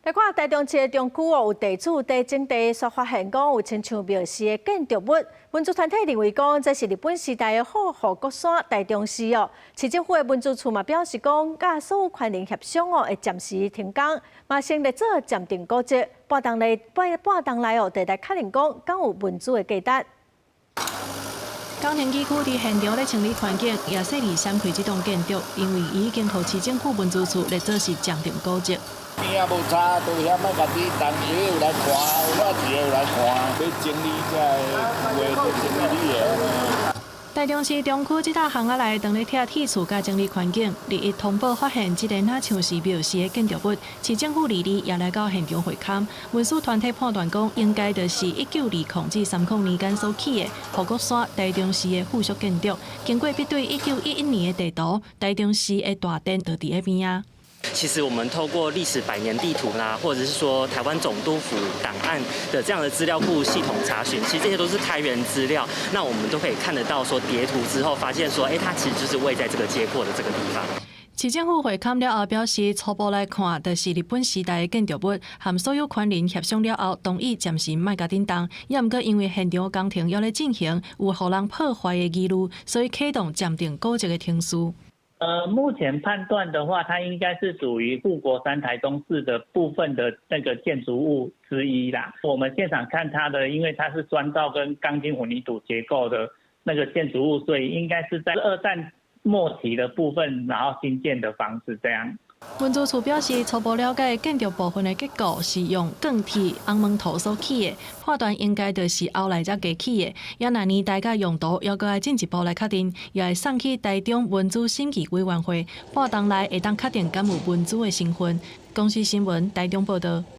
來看台中市的中區哦，有地主佇徵地，煞發現講有親像廟寺的建築物。文資團體認為講，這是日本時代的護國山台中寺哦。市政府的文資處嘛表示講，佮所有權人協商哦，會暫時停工，嘛先列做暫定古蹟。半冬內半半冬內哦，就來確認講，敢有文資的價值。港田區佇現場咧清理環境，也細膩閃開這棟建築，因為伊已經予市政府文資處列做是暫定古蹟。邊仔無差，都遐莫家己同學有來看，有哪一個有來看，欲整理這個有的整理你的。台中市中區這搭巷仔內，當咧拆鐵厝佮整理環境，日一通報發現這個若像是廟寺的建築物，市政府二日也來到現場會勘，文史團體判斷講，應該就是1920至30年間所起的護國山台中寺的附屬建築。經過比對1911年的地圖，台中寺的大殿就佇咧邊仔。其實我們透過歷史百年地圖啦，或者是說台灣總督府檔案的這樣的資料庫系統查詢，其實這些都是開源資料。那我們都可以看得到，說疊圖之後發現說，哎，它其實就是位在這個街廓的這個地方。市政府會勘了後表示，初步來看，就是日本時代的建築物，和所有權人協商了後，同意暫時莫共震動。也毋過因為現場工程猶咧進行，有予人破壞的疑慮，所以啟動暫定古蹟的程序。目前判斷的話，它應該是屬於護國山台中寺的部分的那個建築物之一啦。我們現場看它的，因為它是磚造跟鋼筋混凝土結構的那個建築物，所以應該是在二戰末期的部分，然後新建的房子這樣。文資處表示，初步了解建築部分的結構是用鋼鐵、紅毛土所起的，判斷應該就是後來才加起的。也若年代佮用途，猶閣愛進一步來確認，也會送去台中文資審議委員會，半冬內會當確定敢有文資的成分。公視新聞台中報道。